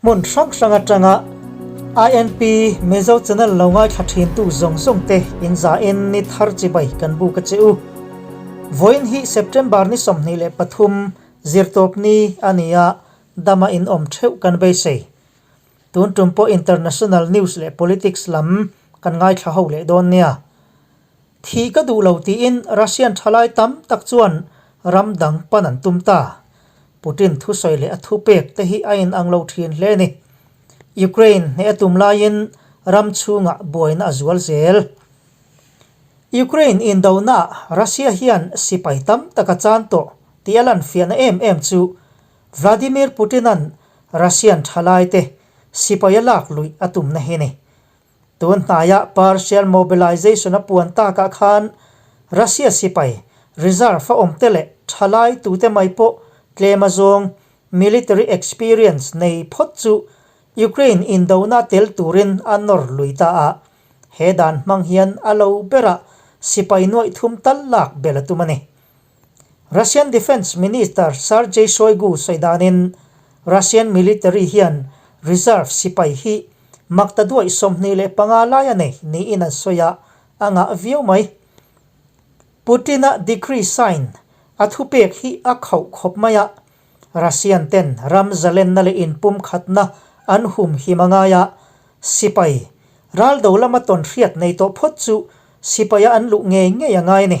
Hmun hrang hrang atanga INP Mizo Channel lo ngaithla thintu zawng zawng te in za in ni thar chibai kan buk a che u. Vawiin hi September ni 23 zirtawp ni a ni a, dama in awm theuh kan beisei. Tun tum pawh international news leh politics lam kan ngaithla ho leh dawn nia. Thih ka duh lo tiin Russian thalai tam tak chuan ram dang pan an tum ta. Putin thusawi leh a thupek te hi a inang lo thin hle a ni. Ukraine hneh a tum laiin ram chhungah buaina a zual zel. Ukraine indonaah Russia hian sipai tam tak a chan tawh tih a lanfiahna em em chu Vladimir Putin-a'n Russian thalaite sipai a lak luih a tumna hi a ni. Tun hnaia partial mobilization a puan takah khan Russia sipai reserve a awmte leh thalai tute mai pawh tlem azawng military experience nei phawt chu Ukraine indona tel turin a nawr lui ta a, he dan hmang hian a lo berah sipai nuaih thum tal lak belh a tum a ni. Russian Defence Minister Sergei Shoigu sawi danin Russian military hian reserve sipai hi makta duaih 25 lai a nei niin an sawi a, a ngah viau mai. Putin-a decree sign a thupek hi a khauh khawp mai a, Russian ten ram zalenna leh inpumkhatna an humhim a ngai a, sipai raldo lama tawn hriat nei tawh phawt chu sipaia an luh ngei ngei a ngai a ni.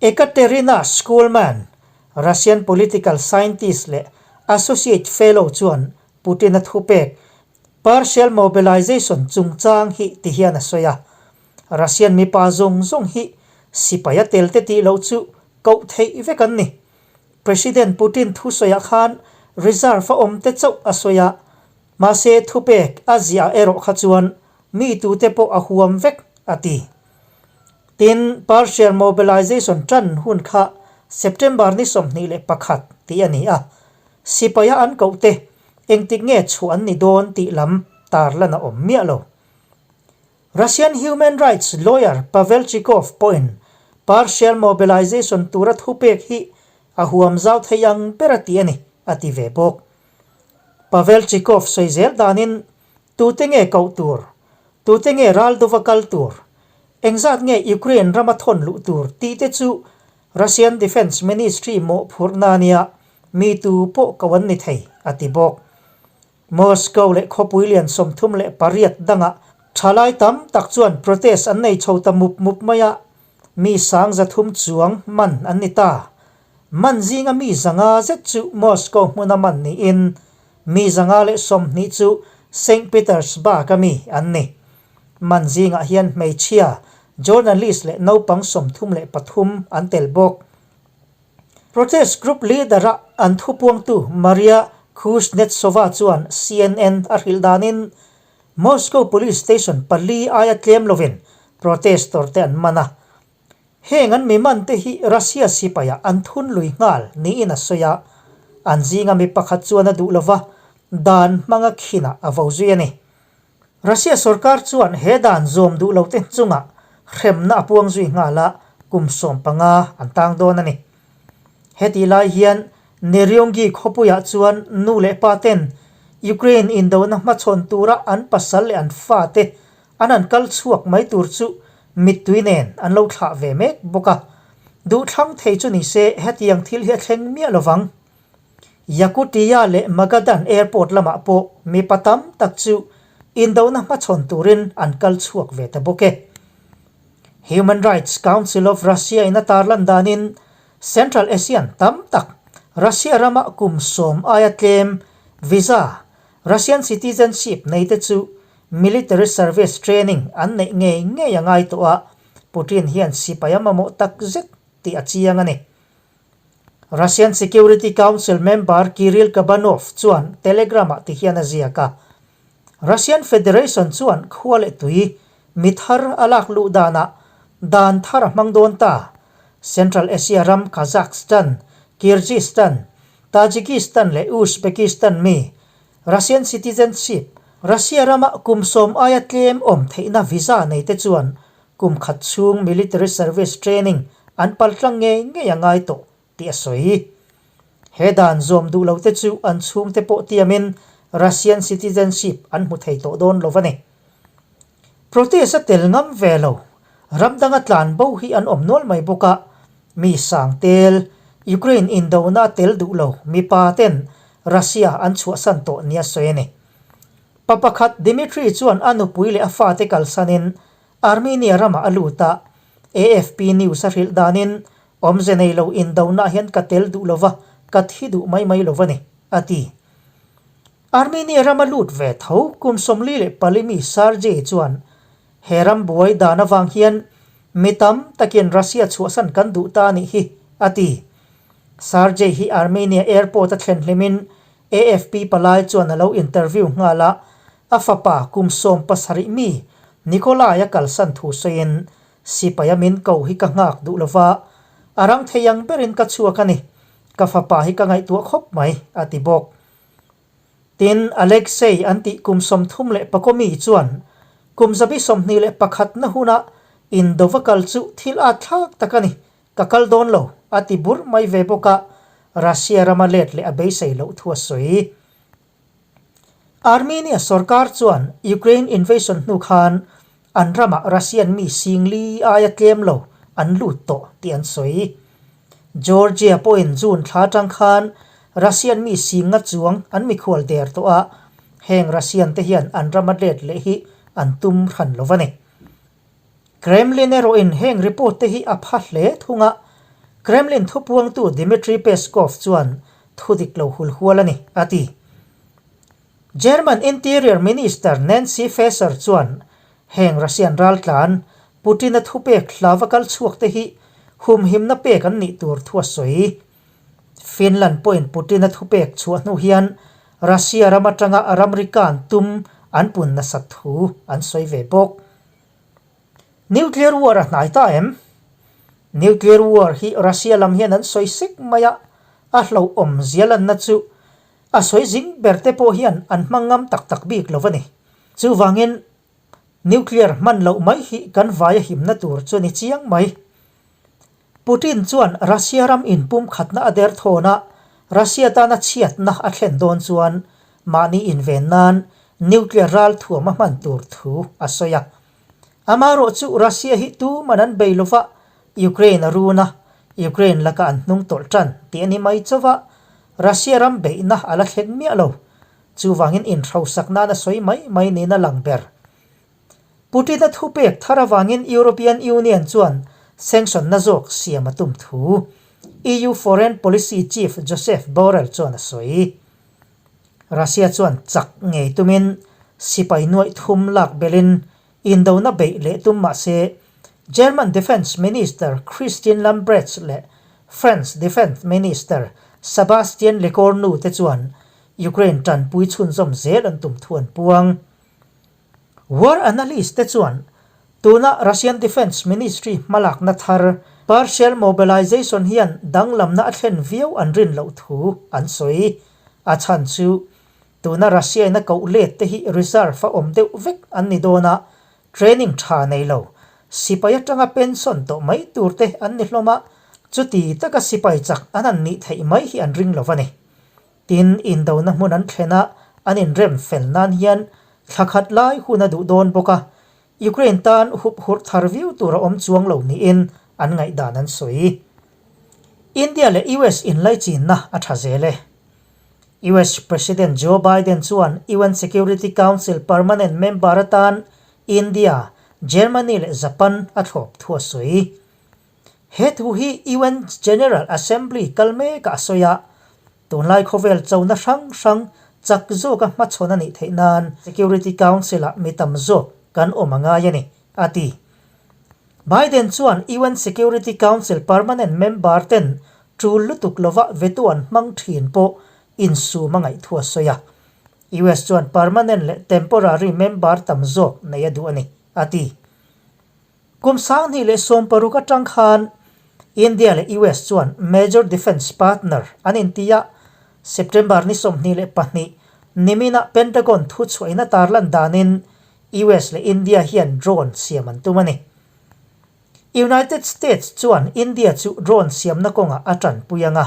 Ekaterina Shkulman, Russian political scientist leh associate fellow chuan Putin-a thupek partial mobilization chungchang hi ti hian a sawi a, Russian mipa zawng zawng hi sipai a tel te tih loh chu koh theih vek an ni. President Putin thusawiah khan reserve a awm te chauh a sawi a, mahse thupek a ziah erawh kha chuan mi tute pawh a huam vek a ti. Tin, partial mobilization tan hun kha September ni 21 tih a ni a, sipaia an koh te engtik nge chhuah an ni dawn tih lam tarlan a awm miah lo. Russian human rights lawyer Pavel Chikov pawhin partial mobilization tura thupek hi a huam zau thei ang ber a ti a ni, a ti ve bawk. Pavel Chikov sawi zel danin tute nge koh tur, tute nge ral dova kal tur, Engzat nge Ukraine rama thawn luh tur tih te chu Russian Defence Ministry mawhphurhna a nia, mi tu pawh ko an ni thei, a ti bawk. Moscow leh khawpui lian 38 dangah thalai tam tak chuan protest an nei chho ta mup mup mai a, mi 300 chuang man an ni ta. Man zinga mi 500 zet chu Moscow hmuna man niin mi 120 chu Saint Petersburg-a mi an ni. Man zingah hian hmeichhia, journalist leh naupang 33 an tel bawk. Protest group leader-a an thupuangtu Maria Kuznetsova chuan CNN a hrilh danin Moscow police station pali aia tlem lovin protestor te an man a. Heng an mi man te hi Russia sipaiah an thun lui nghal niin a sawi a, an zinga mi pakhat chuan a duh lova dan hmanga khinah a vo zui a ni. Russia sorkar chuan he dan zawm duh lo te chungah hremna a puang zui nghal a, kum 15 an tang dawn a ni. Hetih lai hian Neryonggi khawpuiah chuan nu leh pa ten Ukraine indona hmachhawn tura an pasal leh an fate an han kal chhuak mai tur chu mittui nen an lo thlah ve mek bawk a. Duhthlang thei chu ni se hetiang thil hi a thleng miah lovang. Yakutia leh Magadan Airport lamah pawh mipa tam tak chu indona hmachhawn turin an kal chhuak ve ta bawk e. Human Rights Council of Russia in a tarlan danin Central Asian tam tak Russia rama kum 10 aia tlem visa, Russian citizenship nei te chu military service training an neih ngei ngei a ngai tawh a, Putin hian sipai a mamawh tak zet tih a chiang a ni. Russian Security Council member Kirill Kabanov chuan Telegram-ah ti hian a ziak a, Russian Federation chuan khua leh tui mi thar a lak luh danah dan thar a hmang dawn ta. Central Asia ram Kazakhstan, Kyrgyzstan, Tajikistan leh Uzbekistan mi Russian citizenship, Russia rama kum 10 aia tlem awm theihna visa nei te chuan kum khat chhung military service training an paltlang ngei ngei a ngai tawh tih a sawi. He dan zawm duh lo te chu an chhungte pawh tiamin Russian citizenship an hmu thei tawh dawn lo a ni. Protest a tel ngam ve lo, ram danga tlan bo hi an awm nual mai bawk a, mi sang tel, Ukraine indona a tel duh lo mipa ten Russia an chhuahsan tawh nia sawi a ni. Pa pakhat Dmitry chuan a nupui leh a fate kalsanin Armenia ramah a lut a, AFP News a hrilh danin awmze nei lo indona hian ka tel duh lo va, ka thi duh mai mai lo a ni, a ti. Armenia rama lut ve tho kum 44 mi Sergei chuan he ram buai dan avang hian mi tam takin Russia chhuahsan kan duh ta a nih hi, a ti. Sergei hi Armenia airport a thlen hlimin AFP palai chuan a lo interview nghal a, a fapa kum 17 mi Nikolai a kalsan thu sawiin, Sipaia min ko hi ka nghak duh lova, a rang thei ang berin ka chhuak a ni, ka fapa hi ka ngaihtuah khawp mai, a ti bawk. Tin, Alexei an tih kum 34 mi chuan kum 21 na huna indova kal chu thil at thlak tak a ni, Ka kal dawn lo, a ti burh mai ve bawk a, Russia rama let leh a beisei loh thu a sawi. Armenia sorkar chuan Ukraine invasion hnu khan an ramah Russian mi singli aia tlem lo an lut tawh tih an sawi. Georgia pawhin June thla atang khan Russian mi singa chuang an mikhual der tawh a, heng Russian te hian an rama let leh hi an tum hran lo a ni. Kremlin erawhin heng report te hi a pha hle thung a, Kremlin thupuangtu Dmitry Peskov chuan thu dik lo hul hual a ni, a ti. German Interior Minister Nancy Faeser chuan heng Russian raltlan Putin-a thupek hlava kal chhuak te hi humhimna pek an nih tur thu a sawi. Finland pawhin Putin-a thupek chhuah hnu hian Russia ram atanga ramri kan tum an pun nasat thu an sawi ve bawk. Nuclear war a hnai ta em? Nuclear war hi Russia lam hian an sawi sek mai a, a hlauhawm zia lanna chu a sawi zing ber te pawh hian an hmang ngam tak tak bik lo a ni. Chuvangin nuclear hman loh mai hi kan vai a himna tur chu a ni chiang mai. Putin chuan Russia ram inpumkhatna a derthawn a, Russia tana chhiatna a thlen dawn chuan mahni inven nan nuclear ral thuam a hman tur thu a sawi a. Amaherawh chu Russia hi tuman an bei lova, Ukraine a run a, Ukraine laka an hnung tawlh tan tih a ni mai chauh a, Russia ram beihna a la thlen miah lo. Chuvangin inhrosak nan a sawi mai mai niin a lang ber. Putin-a thupek thar avangin European Union chuan sanction na zawk siam a tum thu EU Foreign Policy Chief Josep Borrell chuan a sawi. Russia chuan chak ngei tumin sipai nuaih thum lak belin indona beih leh tum mah se German Defence Minister Christine Lambrecht leh France Defence Minister Sebastien Lecornu te chuan Ukraine tanpui chhunzawm zel an tum thu an puang. War analyst te chuan tuna Russian Defence Ministry hmalakna thar partial mobilization hian danglamna a thlen viau an rin loh thu an sawi. A chhan chu tuna Russia in a koh let te hi reserve a awm deuh vek an ni dawn a, training tha nei lo, sipai atanga pension tawh mai tur te an ni hlawm a, chuti taka sipai chak an han nih theih mai hi an ring lo a ni. Tin, indona hmun an thlen a, an inrem fel nan hian thla khat lai hun a duh dawn bawk a, Ukraine tan hup hurh thar viau tur a awm chuang lo niin an ngaihdan an sawi. India leh US inlaichinna a tha zel e. US President Joe Biden chuan UN Security Council permanent member atan India, Germany leh Japan a thlawp thu a sawi. He thu hi UN General Assembly kal mekah a sawi a, tunlai khawvel chona hrang hrang chak zawka hmachhawn a nih theih nan Security Council-ah mi tam zawk kan awm a ngai a ni, a ti. Biden chuan UN Security Council permanent member ten tul lutuk lova veto an hmang thin pawh insum a ngaih thu a sawi a. US chuan permanent leh temporary member tam zawk nei a duh a ni, a ti. Kum 2016 atang khan India leh US chuan major defence partner an inti a, September ni 22 niminah Pentagon thuchhuahin a tarlan danin US leh India hian drone siam an tum a ni. United States chuan India chu drone siamna kawngah a tanpui ang a,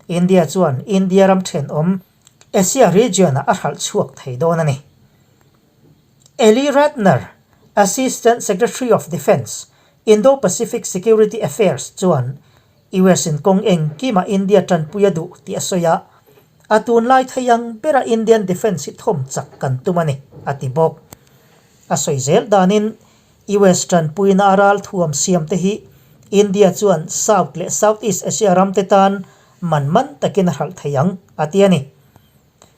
India chuan India ram thenawm. Asia region-ah a hralh chhuak thei dawn a ni. Ely Ratner, Assistant Secretary of Defence, Indo-Pacific Security Affairs chuan US-in kawng engkimah India tanpui a duh tih a sawi a, a tunlai thei ang bera Indian defence hi thawm chak kan tum a ni, a ti bawk. A sawi zel danin US tanpuina a ralthuam siam te hi India chuan South leh Southeast Asia ram te tan man man takin a hralh thei ang, a ti a ni.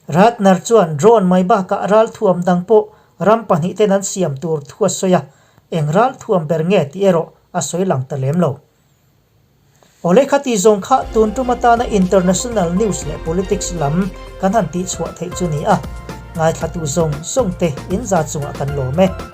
Ratner chuan drone mai bakah ralthuam dang pawh ram pahnihten an siam tur thu a sawi a, eng ralthuam ber nge tih erawh a sawi lang ta lem lo. Awle kha ti zawng kha tun tum atana international news leh politics lam kan han tihchhuah theih chu ni a, ngaithlatu zawng zawng te in za chungah kan lawm e.